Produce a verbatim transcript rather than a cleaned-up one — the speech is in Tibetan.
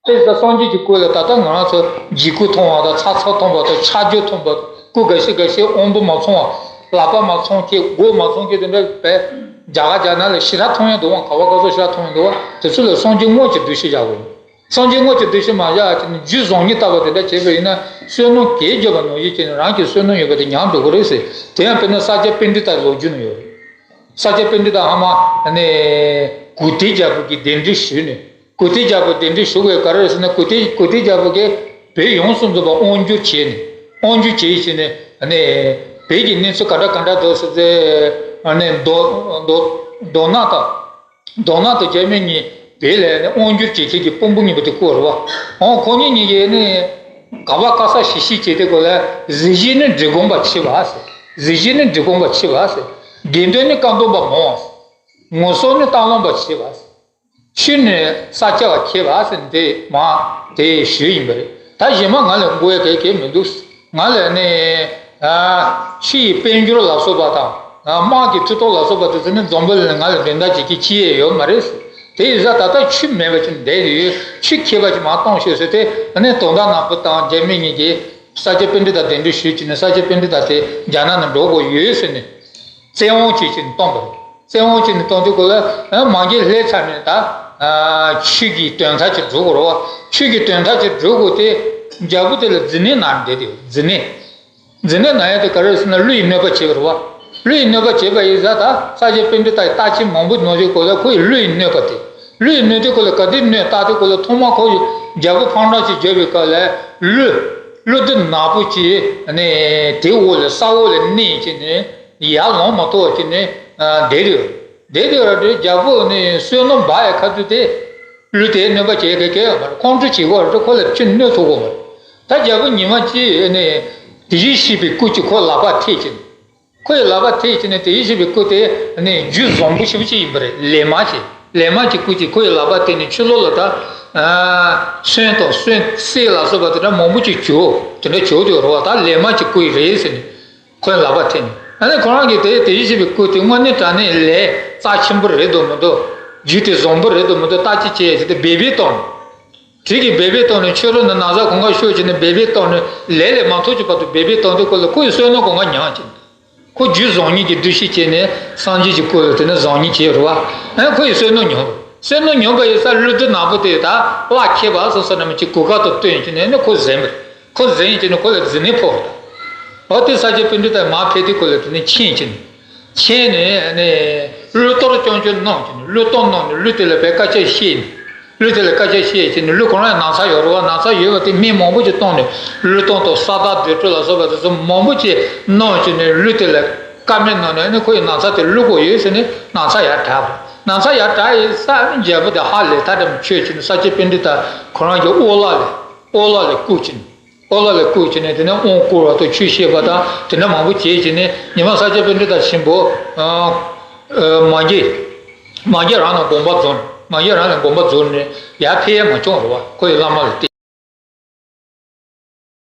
དེ་ཚོ་སངས་རྒྱས་ཀྱི་སྐུ་ལ་ད་ལྟ་ང་རང་ཚོ་འཇིགས་སྐུལ་མཐོང་བ་དང་ཚ་ཚ་མཐོང་བ་དང་ཆག་རྒྱུ་མཐོང་བ། སྐུ་འགའ་ཤས་འགའ་ཤས་དབང་པོ་མ་ཚང་བ། ལག་པ་མ་ཚང་མཁན། མགོ་མ་ཚང་མཁན་དེ་འདྲ་བས། རྒྱ་གར་རྒྱ་ནག་ལ་ཞེ་དྲག་མཐོང་ཡོང་འདུག་བ། ག་བ་ག་ཚོད་ཞེ་དྲག་མཐོང་ཡོང་འདུག་བ། དེ་ཚོ་ལ་སངས་རྒྱས་དངོས་ཀྱི་འདུ་ཤེས་བཞག་དགོས། སངས་རྒྱས་དངོས་ཀྱི་འདུ་ཤེས་མ་བཞག་ཅིག་ནི་རྒྱུད་བཟང་ངན་ལྟ་བུ་དེ་འདྲ་བྱས་པ་ཡིན་ན། བསོད་ནམས་གས་བརྒྱབ་པ་ནང་བཞིན་བྱས་ནས་རང་གི་བསོད་ནམས་ཡོད་པ་དེ་ཉམས་འགྲོ་གི་རེད་ཟེར། དེ་ཡང་དཔེར་ན་ས་སྐྱ་པཎྜི་ཏ་ལོ་རྒྱུས་ནང་ཡོད་རེད། ས་སྐྱ་པཎྜི་ཏ་ཧ་མ་ནས་གུར་དཀར་རྒྱལ་པོ་གི་གདན་འདྲེན་ཞུས་ནས། གུར་དཀར་རྒྱལ་པོ་གདན་འདྲེན་ཞུ་དགོས་ག་རེ་ཟེར་ན། གུར་དཀར་གུར་དཀར་རྒྱལ་པོ་གིས་བོད་ཡོངས་སུ་རྫོགས་པ་དབང་བསྒྱུར་བྱས་ནས། དབང་བསྒྱུར་བྱས་བྱས་ནས་ནས་བོད་ཀྱི་གནས་ཚུལ་ག་འདྲ་ག་འདྲ་འདུག་ཟེར་ཏེ། ནས་མདོ་མདོ་མདོ་སྣ་དང་། མདོ་སྣ་དང་རྒྱ་མི་གཉིས་བོད་ལ་ནས་དབང་བསྒྱུར་བྱེད་མཁན་གྱི་དཔོན་པོ་གཉིས་པོ་དེ་བསྐོས་རེད་བ། འོ་ཁོ་གཉིས་གཉིས་ཀྱིས་ནི་ག་བ་ག་ས་ཞིག་ཞིག་བྱས་ཏེ། ཁོ་ལ་གཟི་བརྗིད་ནི་འབྲི་གུང་པ་མཆིས་པ་ཟེར། གཟི་བརྗིད་ནི་འབྲི་གུང་པ་མཆིས་པ་ཟེར། དགེ་འདུན་ནི་བཀའ་གདམས་པ་མང་བ་ཟེར། ངོ་སོ་ནི་སྟག་ལུང་པ་མཆིས་པ་ཟེར། ཆོས་ནི་ས་སྐྱ་པ་མཁས་པ་ཟེར། འདི་མ་དེ་ཞུས་ཡིན་པ་རེད། ད་གཞན་མ་ང་ལ་མགོ་ཡ་གལ་གལ་མི་འདུག། ང་ལ་ནི་ཨ་ཆོས་ཀྱི་དཔལ་འབྱོར་ལ་སོགས་པ་དང་། ཨ་དམག་གི་མཐུ་སྟོབས་ལ་སོགས་པ་དེ་ཚོ་ནི་འཛམ་བུ་གླིང་ལ་ང་ལ་འགྲན་ཟླ་བྱེད་ཀྱི་ཅི་ཡང་ཡོད་མ་རེད་ཟེར། དེ་ཡིན་ཙང་ད་ལྟ་ཆོས་མེད་པ་ཅིག་བསྡད་ཡོད། ཆོས་མཁས་པ་ཅིག་མར་གཏོང་ཤོག་ཟེར་ཏེ། ཨ་ནི་དོན་དག་ནག་པོ་དང་རྒྱ་མི་གཉིས་ཀྱིས་ས་སྐྱ་པཎྜི་ཏ་གདན་འདྲེན་ཞུས་བྱས་ནས། ས་སྐྱ་པཎྜི་ཏ་དེ་རྒྱ་ནག་ནང་འགྲོ་དགོས་ཡོད་ཟེར་ནས། བཙན་དབང་བྱེད་ཀྱིན་གཏོང་བ་རེད། བཙན་དབང་བྱེད་ནས་གཏོང་དུས་སྐོར་ལ་མ་གི་ལྷས་ཚར་ནས། ད་ཆོས་ཀྱི་དོན་དག་ཅིག་སྒྲུབ་དགོས་རེད་བ། ཆོས་ཀྱི་དོན་དག་ཅིག་སྒྲུབ་དགོས་ཏེ། རྒྱལ་པོ་དེ་ལ་མཛུབ་གནོན་གནང་བསྡད་དེ། མཛུབ་གནོན། མཛུབ་གནོན་གནང་ཡ་དེ་ག་རེ་ཟེར་ན། ཀླུ་ཡི་གནོད་པ་བྱས་པ་རེད་བ། ཀླུ་ཡི་གནོད་པ་བྱས་པ་ཡིན་ཙང་། ད་ས་སྐྱ་པཎྜི་ཏ་ཡི་རྟགས་ཅན་མང་པོ་ནང་བཞིན་སྐོར་ལ་ཁོ་ཡི་ཀླུ་ཡི་གནོད་པ་དེ། ཀླུ་ཡི་གནོད་དེ་སྐོར་ལ་ག་དུས་གནོད་བཏང་དུས་སྐོར་ལ། ཐོག་མར་ཁོ་ཡི་རྒྱལ་པོ་ཕང་ཀྲང་ཅིག་བརྒྱབ་པའི་སྐབས་ལ། ཀླུ་ཀླུ་བདུད་ནག་པོ་ཅིག་ནས་དེའི་འོག་ལ་ས་འོག་ལ་གནས་བྱས་ནས། ཡར་ལོང་མ་ཐུབ་པ་བྱས་ནས་བསྡད་དེ། བསྡད་དེ་ར་དེ་རྒྱལ་པོ་ནི་བསོད་ནམས་འབར་ཡ་ཁ་ཐུག་དེ། ཀླུ་དེས་གནོད་པ་བྱེད་མཁན་གང་ཡང་མ་རེད། ཁོང་ཁྲོ་བྱེད་ཀྱི་ཡོད་རེད། ཁོ་ལ་ཅི་གནོད་ཐུབ་ཀྱི་མ་རེད། ད་རྒྱལ་པོ་ཉི་མ་གཅིག་ནས་དེ་བཞིན་གཤེགས་པའི་སྐུ་ཅིག་ཁོའི་ལག་པར་ཐེབས་བྱས་ནས། ཁོའི་ལག་པར་ཐེབས་བྱས་ནས་དེ་བཞིན་གཤེགས་པའི་སྐུ་དེ་ནི་རྒྱུད་བཟང་པོ་ཞེ་པོ་ཅིག་ཡིན་པ་རེད། ལས་མ་ཅིག་ལས་མ་གི་སྐུ་ཅིག་ཁོའི་ལག་པར་ཐེབས་ནས། ཕྱི་ལོགས་ལ་ད་ཨ་ཚོན་དང་སོན་གསེར་ལ་སོགས་པ་དེ་འདྲ་མང་པོ་ཅིག་བྱུགས། དེ་འདྲ་བྱུགས་དེ་རེད་བ། ད་ལས་མ་གི་སྐུ་ཡིན་རེད་ཟེར་ནས། ཁོའི་ལག་པར་ཐེབས་ནས། ཨ་ནི་ཁོ་རང་གིས་དེ་དེ་བཞིན་གཤེགས་པའི་སྐུ་དེ་དངོས་གནས་དྲང་གནས་ལས་རྩ་ཆེན་པོ་རེད་འདུག་མི་འདུག་རྒྱུད་དེ་བཟང་པོ་རེད་འདུག་མི་འདུག་བརྟག་དཔྱད་བྱས་བྱས་ཏེ་འབད་པས་བཏང་ནས། དྲིན་གྱིས་འབད་པས་བཏང་ནས། ཕྱི་རོལ་ན་ན་བཟའ་གང་ག་ཤོར་བྱས་ནས་འབད་པས་བཏང་ནས། ལས་ལས་མ་ཐོབ་ཀྱི་བར་དུ་འབད་པས་བཏང་དུས་སྐོར་ལ་ཁོ་ཡི་བསོད་ནམས་གང་ག་ཉམས་བྱས་ནས། ཁོ་རྒྱུད་བཟང་ངན་གྱི་འདུ་ཤེས་བྱས་ནས། སངས་རྒྱས་ཀྱི་སྐུ་ལ་དེ་ནས་བཟང་ངན་བྱས་རེད་བ། ཨ་ཁོ་ཡི་བསོད་ནམས་ཉམས། བསོད་ནམས་ཉམས་པ་ཡིན་ཙང་ཀླུ་བདུད་ནག་པོ་དེ་ད་ལག་ཁྱེར་བ་སོ་སོ་ནམ་གྱི་གོ་སྐབས་དང་བསྟུན་བྱས་ནས་ནི་ཁོ་འཛིན་པ་རེད། ཁོ་འཛིན་བྱས་ནས་ཁོ་ལ་མཛུབ་གནོན་ཕོག་པ་རེད། འོ་དེ་ས་སྐྱ་པཎྜི་ཏ་མར་ཕེབས་དུས་སྐོར་ལ་དེ་ནས་མཁྱེན་བྱས་ནས། མཁྱེན་ནས་ནི་ཀླུ་གཏོར་རྐྱང་རྐྱང་གནང་བྱས་ནས། ཀླུ་གཏོར་གནང་ནས་ཀླུ་དེ་ལ་དཔེ་བཀའ་རྒྱ་བཤད་ནས། ཀླུ་དེ་ལ་བཀའ་རྒྱ་བཤད་བྱས་ནས། ཀླུ་ཁོ་རང་ཡང་ན་ཚ་ཡོད་རེད་བ། ན་ཚ་ཡོད་པ་དེ་སྨན་མང་པོ་ཅིག་བཏང་ནས། བློས་བཏང་དང་ས་བདག་རྡོས་སྤྲོད་ལ་སོགས་པ་དེ་ཚོ་མང་པོ་ཅིག་གནང་བྱས་ནས། ཀླུ་དེ་ལ་བཀའ་མོལ་གནང་ནས་ནི་ཁོ་ཡི་ན་ཚ་དེ་བླུག་དགོས་ཡོད་ཟེར་ནས་ན་ཚ་ཡར་དྲག་པ། ན་ཚ་ཡར་དྲག་ཡིན་ཙང་རྒྱལ་པོ་དེ་ཧ་ལས་ཐག་རིང་ཆོད་བྱས་ནས། ས་སྐྱ་པཎྜི་ཏ་ཁོ་རང་གི་ཨོ་ལ་ལ་ཨོ་ལ་ལ་བཀུག་བྱས་ནས། ཨོ་ལ་ལ་བཀུག་བྱས་ནས་དེ་ནས་དབང་བསྐུར་བ་དང་ཆོས་བཤད་པ་དང་དེ་འདྲ་མང་པོ་བྱས་བྱས་ནས། ཉི་མ་ས་སྐྱ་པཎྜི་ཏ་ཆེན་པོ་ཨ་ཨ་མ་གི་མ་གི་རང་ལ་དགོངས་པ་རྫོགས། མ་གི་རང་ལ་དགོངས་པ་རྫོགས་ནས་ཡར་ཕེབས་ཡ་མ་བྱུང་རེད་བ། ཁོ་ཡི་བླ་མ་ལ་བལྟས།